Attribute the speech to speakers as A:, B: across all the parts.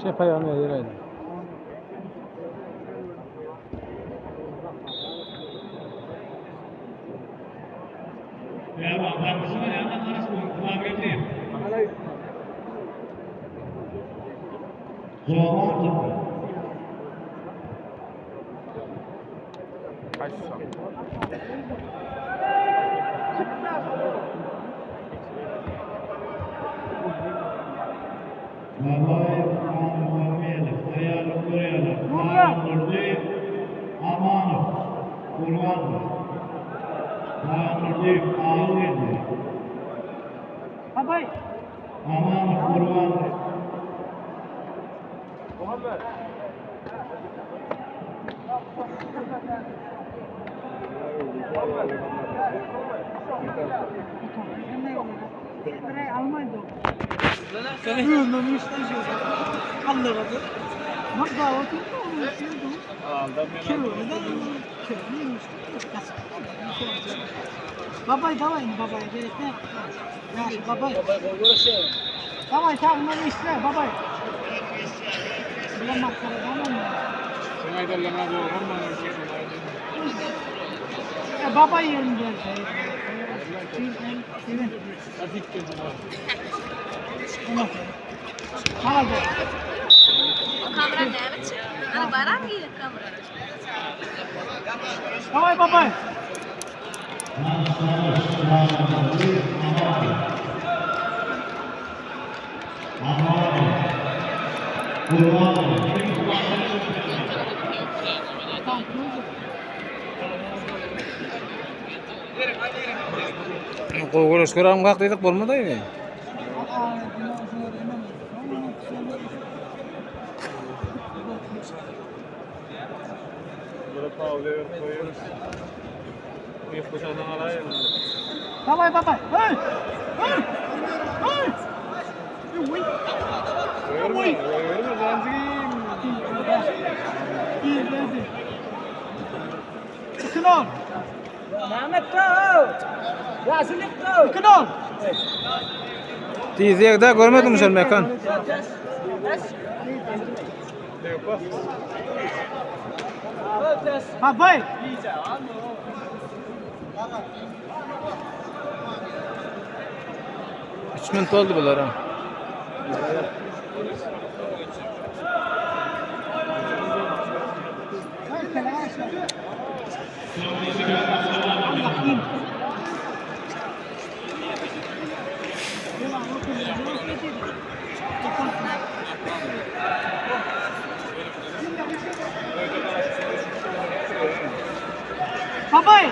A: Çep ayağını yere
B: Babaýew Hanmuhammedow, Aýaly Gurýalow, Taýyndurdyýew Amanow, Gurbanov. Taýyndurdyýew Awgeldi.
C: Babay.
B: Amanow Gurbanov.
C: Babay davay babay gerek ne? Ya babay. Davay tamam işte babay. Bulan maskara tamam mı? Ya baba yerim gel. Hadi.
D: Kamera näme çek? Ana baran giýe kamera.
C: Davay babay.
B: Amanov. Gurbanov.
A: Gowy göreş göräm gak dedik bolmady aýby.
C: Davay babay. Hey! Hey! Hey! Uy. Uy. Kınol. Kınol.
A: Diýdi görmedim sen mekan.
C: Babay.
A: Üç minut oldu bular ha.
C: Babay.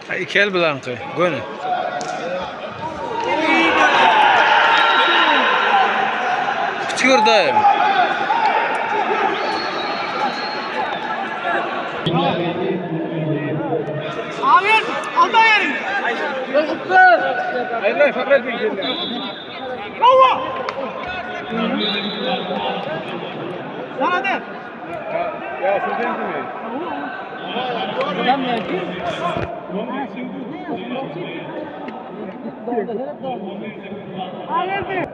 A: Ha, iki el bilanky. Göni. Küçük gördüm.
C: Amin. Alda yerim. Bravo. Sana de. Hayırdır?